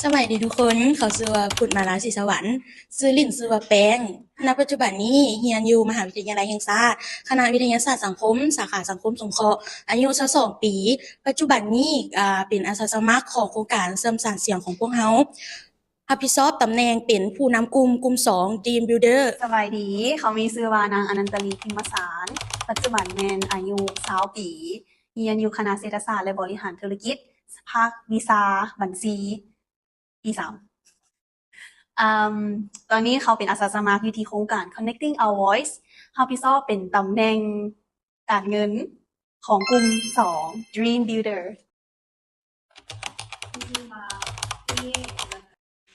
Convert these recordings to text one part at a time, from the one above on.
ສະບາຍດີທຸກຄົນ, ເຂົາຊື່ວ່າ ພຸດມາລາ ສີສະຫວັນ, ຊື່ຫຼິ້ນຊື່ວ່າແປ້ງ. ນະປັດຈຸບັນນີ້ຮຽນຢູ່ມະຫາວິທະຍາໄລແຫ່ງຊາດ, ຄະນະວິທະຍາສາດສັງຄົມ, ສາຂາສັງຄົມສົງເຄາະ, ອາຍຸຊາວສອງປີ. ປັດຈຸບັນນີ້ ອາ ເປັນອາສາສະໝັກຂອງໂຄງການເຊື່ອມສານສຽງຂອງພວກເຮົາ. ຮັບຜິດຊອບຕຳແໜ່ງເປັນຜູ້ນຳກຸ່ມ, ກຸ່ມສອງ Dream Builder. ສະບາຍດີ, ເຂົາມີຊື່ວ່ານາງ ອະນັນຕະລີ ພິມມະສານ, ປັດຈຸບັນແມ່ນອາຍຸຊາວປີ, ຮຽນຢູ່ຄະນະເສດຖະສາດ ແລະ ບໍລິຫານທຸລະກິດ, ພາກວິຊາບັນຊີ ປີສາມ. ອາ ຕອນນີ້ເຂົາເປັນອາສາສະໝັກຢູ່ທີ່ໂຄງການ Connecting Our Voice, ຮັບຜິດຊອບເປັນຕຳແໜ່ງການເງິນຂອງກຸ່ມສອງ Dream Builder.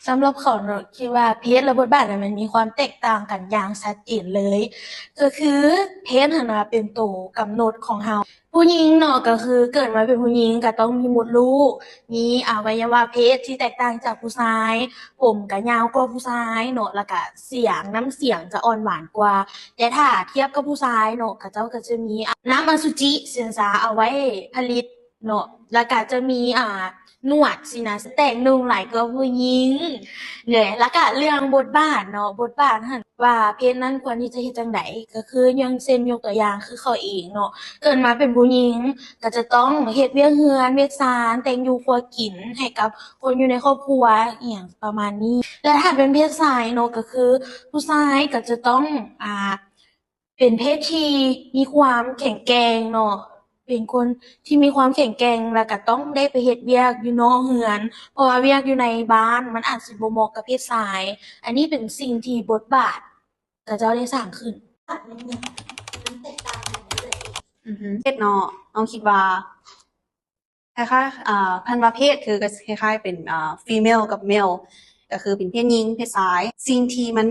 ສຳລັບເຂົາເນາະ ຄິດວ່າເພດ ແລະ ບົດບາດນັ້ນ ມັນມີຄວາມແຕກຕ່າງກັນຢ່າງຊັດເຈນເລີຍ. ກໍຄືເພດຫັ້ນນະ ເປັນໂຕກຳນົດຂອງເຮົາ. ຜູ້ຍິງເນາະ ກໍຄືເກີດມາເປັນຜູ້ຍິງ ກໍຕ້ອງມີມົດລູກ, ມີອະໄວຍະວະເພດທີ່ແຕກຕ່າງຈາກຜູ້ຊາຍ, ຜົມກໍຍາວກວ່າຜູ້ຊາຍເນາະ, ແລ້ວກໍສຽງ, ນ້ຳສຽງຈະອ່ອນຫວານກວ່າ. ແຕ່ຖ້າທຽບກັບຜູ້ຊາຍເນາະ, ເຂົາເຈົ້າກໍຈະມີ ອາ ນ້ຳອະສຸຈິ, ເຊັ່ນຊະ ເອົາໄວ້ຜະລິດ ເນາະ, ແລ້ວກະຈະມີ ອ່າ ໜວດຊີ້ນະ, ແຕ່ງໜຸ່ມຫຼາຍກວ່າຜູ້ຍິງເດ້. ແລ້ວກະເລື່ອງບົດບາດເນາະ, ບົດບາດຫັ້ນວ່າເພດນັ້ນຄວນທີ່ຈະເຮັດຈັ່ງໃດ, ກໍຄືຢ່າງເຊັ່ນ ຍົກຕົວຢ່າງຄືເຂົາເອງເນາະ, ເກີດມາເປັນຜູ້ຍິງ ກໍຈະຕ້ອງເຮັດວຽກເຮືອນວຽກຊານ, ແຕ່ງຢູ່ຄົວກິນໃຫ້ກັບຄົນຢູ່ໃນຄອບຄົວ ອີ່ຫຍັງປະມານນີ້. ແລະ ຖ້າເປັນເພດຊາຍເນາະ, ກໍຄືຜູ້ຊາຍກໍຈະຕ້ອງ ອ່າ ເປັນເພດທີ່ມີຄວາມແຂງແກ່ງເນາະ, ເປັນຄົນທີ່ມີຄວາມແຂງແກ່ງ ແລ້ວກໍຕ້ອງໄດ້ໄປເຮັດວຽກຢູ່ນອກເຮືອນ, ເພາະວ່າວຽກຢູ່ໃນບ້ານມັນອາດຊິບໍ່ເໝາະກັບເພດຊາຍ. ອັນນີ້ເປັນສິ່ງທີ່ບົດບາດເຂົາເຈົ້າໄດ້ສ້າງຂຶ້ນ. ອືຮຶ ເພດເນາະ, ນ້ອງຄິດວ່າ ຄ້າຍໆ ອ່າ ຄັນວ່າເພດຄືກໍຄ້າຍໆ ເປັນ ອ່າ female ກັບ male ກໍຄືເປັນເພດຍິງ ເພດຊາຍ. ສິ່ງທີ່ມັນ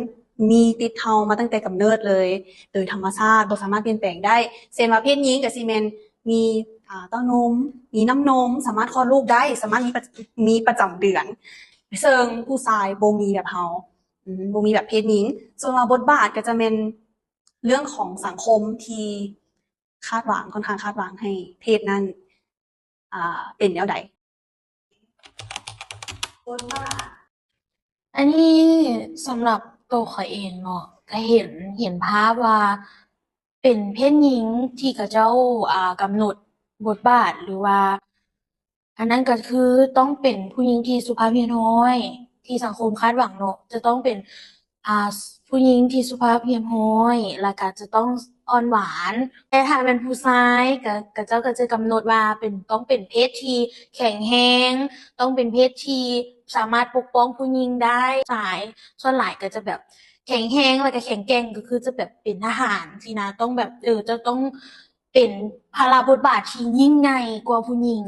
ມີຕິດເຮົາມາຕັ້ງແຕ່ກຳເນີດເລີຍ ໂດຍທຳມະຊາດ ບໍ່ສາມາດປ່ຽນແປງໄດ້. ເຊັ່ນວ່າເພດຍິງກໍຊິແມ່ນມີ ອ່າ ເຕົ້ານົມ, ມີນ້ຳນົມ, ສາມາດຄອດລູກໄດ້, ສາມາດມີປະ ມີປະຈຳເດືອນ, ເຊິ່ງຜູ້ຊາຍບໍ່ມີແບບເຮົາ, ອືມ ບໍ່ມີແບບເພດຍິງ. ສ່ວນວ່າບົດບາດກໍຈະແມ່ນເລື່ອງຂອງສັງຄົມທີ່ຄາດຫວັງ, ຂ້ອນຂ້າງຄາດຫວັງໃຫ້ເພດນັ້ນ ອ່າ ເປັນແນວໃດ? ອັນນີ້ສຳລັບໂຕຂ້ອຍເອງເນາະ, ກະເຫັນ ເຫັນພາບວ່າເປັນເພດຍິງທີ່ເຂົາເຈົ້າ ອ່າ ກຳນົດບົດບາດ ຫຼືວ່າ ອັນນັ້ນກໍຄືຕ້ອງເປັນຜູ້ຍິງທີ່ສຸພາບຮຽບຮ້ອຍ ທີ່ສັງຄົມຄາດຫວັງເນາະ, ຈະຕ້ອງເປັນ ອ່າ ຜູ້ຍິງທີ່ສຸພາບຮຽບຮ້ອຍ ແລ້ວກໍຈະຕ້ອງອ່ອນຫວານ. ແຕ່ຖ້າແມ່ນຜູ້ຊາຍ ກໍ ເຂົາເຈົ້າກໍຈະກຳນົດວ່າເປັນ ຕ້ອງເປັນເພດທີ່ແຂງແຮງ, ຕ້ອງເປັນເພດທີ່ສາມາດປົກປ້ອງຜູ້ຍິງໄດ້. ຊາຍສ່ວນຫຼາຍກໍຈະແບບແຂງແຮງ ແລ້ວກໍແຂງແກ່ງ, ກໍຄືຈະແບບເປັນທະຫານຊີ້ນະ, ຕ້ອງແບບ ເອີ ຈະຕ້ອງ ເປັນພາລະບົດບາດທີ່ຍິ່ງໃຫຍ່ກວ່າຜູ້ຍິງ.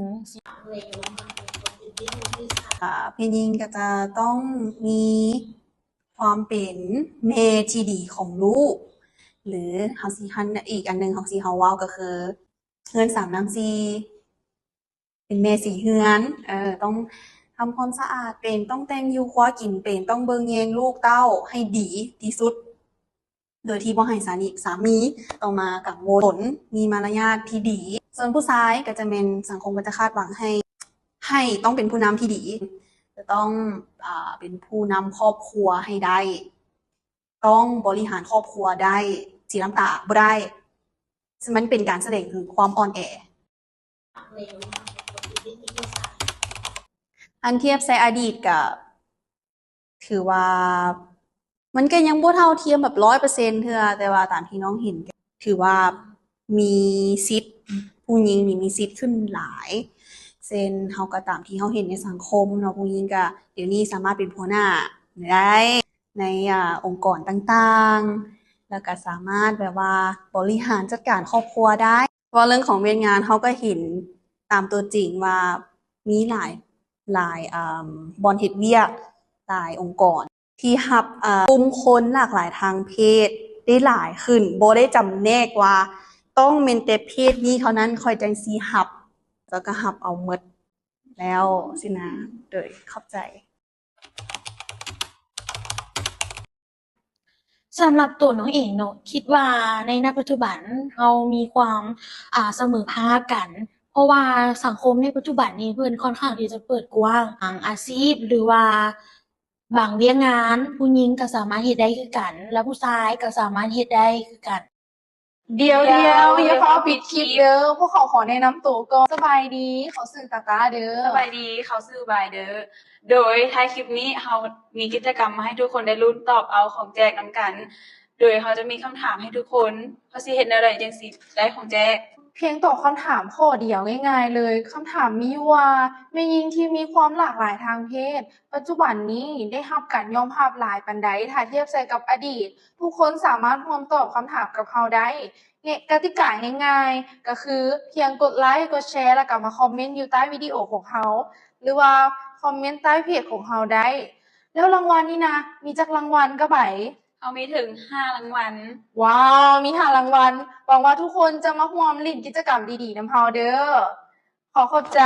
ອ່າ ເພດຍິງກໍຈະຕ້ອງມີຄວາມເປັນແມ່ທີ່ດີຂອງລູກ ຫຼືເຮົາຊິ ອັນ ອີກອັນໜຶ່ງເຮົາ ທີ່ເຮົາເວົ້າກໍຄືເຮືອນສາມນ້ຳສີ່ ເປັນແມ່ສີ່ເຮືອນ, ເອີ ຕ້ອງທຳຄວາມສະອາດເປັນ, ຕ້ອງແຕ່ງຢູ່ຄົວກິນເປັນ, ຕ້ອງເບິ່ງແຍງລູກເຕົ້າໃຫ້ດີທີ່ສຸດ ໂດຍທີ່ບໍ່ໃຫ້ສາມີ ສາມີຕ້ອງມາກັງວົນ, ມີມາລະຍາດທີ່ດີ. ສ່ວນຜູ້ຊາຍກໍຈະແມ່ນ ສັງຄົມກໍຈະຄາດຫວັງໃຫ້ ໃຫ້ຕ້ອງເປັນຜູ້ນຳທີ່ດີ, ຈະຕ້ອງ ອ່າ ເປັນຜູ້ນຳຄອບຄົວໃຫ້ໄດ້, ຕ້ອງບໍລິຫານຄອບຄົວໄດ້, ສີນ້ຳຕາບໍ່ໄດ້, ມັນເປັນການສະແດງເຖິງຄວາມອ່ອນແອ. ຄັນທຽບໃສ່ອະດີດກະຖືວ່າ ມັນກະຍັງບໍ່ເທົ່າທຽມແບບຮ້ອຍເປີເຊັນເທື່ອ, ແຕ່ວ່າຕາມທີ່ນ້ອງເຫັນ ຖືວ່າມີສິດ ຜູ້ຍິງນີ້ມີສິດຂຶ້ນຫຼາຍ. ເຊັ່ນ ເຮົາກະຕາມທີ່ເຮົາເຫັນໃນສັງຄົມເນາະ, ຜູ້ຍິງກະດຽວນີ້ສາມາດເປັນຫົວໜ້າໄດ້ໃນ ອ່າ ອົງກອນຕ່າງໆ ແລ້ວກະສາມາດແບບວ່າບໍລິຫານຈັດການຄອບຄົວໄດ້. ເວົ້າເລື່ອງຂອງວຽກງານ ເຮົາກໍເຫັນຕາມຕົວຈິງວ່າມີຫຼາຍ ຫຼາຍ ອ່າ ບ່ອນເຮັດວຽກ ຫຼາຍອົງກອນທີ່ຮັບ ອ່າ ກຸ່ມຄົນຫຼາກຫຼາຍທາງເພດໄດ້ຫຼາຍຂຶ້ນ, ບໍ່ໄດ້ຈຳແນກວ່າຕ້ອງແມ່ນແຕ່ເພດນີ້ເທົ່ານັ້ນ ຂ້ອຍຈັ່ງຊິຮັບ, ແລ້ວກໍຮັບເອົາໝົດແລ້ວຊີ້ນະ. ໂດຍ ຂອບໃຈ. ສຳລັບໂຕນ້ອງເອງເນາະ ຄິດວ່າໃນ ນະ ປັດຈຸບັນເຮົາມີຄວາມ ອ່າ ສະເໝີພາບກັນ ເພາະວ່າສັງຄົມໃນປັດຈຸບັນນີ້ເພິ່ນຂ້ອນຂ້າງທີ່ຈະເປີດກວ້າງ ບາງອາຊີບ ຫຼືວ່າບາງວຽກງານ ຜູ້ຍິງກໍສາມາດເຮັດໄດ້ຄືກັນ ແລະ ຜູ້ຊາຍກໍສາມາດເຮັດໄດ້ຄືກັນ. ດຽວໆ ຢ່າຟ້າວປິດຄລິບເດີ ພວກເຂົາຂໍແນະນຳໂຕກ່ອນ. ສະບາຍດີ ເຂົາຊື່ຕາຕາເດີ. ສະບາຍດີ ເຂົາຊື່ບາຍເດີ. ໂດຍທ້າຍຄລິບນີ້ ເຮົາມີກິດຈະກຳມາໃຫ້ທຸກຄົນໄດ້ລຸ້ນຕອບເອົາຂອງແຈກນຳກັນ. ໂດຍເຮົາຈະມີຄຳຖາມໃຫ້ທຸກຄົນ ເຮົາຊິເຮັດແນວໃດຈຶ່ງຊິໄດ້ຂອງແຈກ? ພຽງຕອບຄຳຖາມຂໍ້ດຽວງ່າຍໆເລີຍ. ຄຳຖາມມີຢູ່ວ່າ ແມ່ຍິງທີ່ມີຄວາມຫຼາກຫຼາຍທາງເພດ ປັດຈຸບັນນີ້ໄດ້ຮັບການຍອມຮັບຫຼາຍປານໃດ ຖ້າທຽບໃສ່ກັບອະດີດ? ທຸກຄົນສາມາດຮ່ວມຕອບຄຳຖາມກັບເຮົາໄດ້. ກະຕິກາງ່າຍໆ ກໍຄືພຽງກົດໄລ, ກົດແຊ ແລ້ວກໍມາຄອມເມັນຢູ່ໃຕ້ວິດີໂອຂອງເຮົາ ຫຼືວ່າຄອມເມັນໃຕ້ເພຈຂອງເຮົາໄດ້. ແລ້ວລາງວັນນີ້ນະ ມີຈັກລາງວັນກະໃບ? ເຮົາມີເຖິງ ຫ້າລາງວັນ. ວ້າວ ມີຫ້າລາງວັນ. ຫວັງວ່າທຸກຄົນຈະມາຮ່ວມຫຼິ້ນກິດຈະກຳດີໆນຳເຮົາເດີ. ຂໍຂອບໃຈ.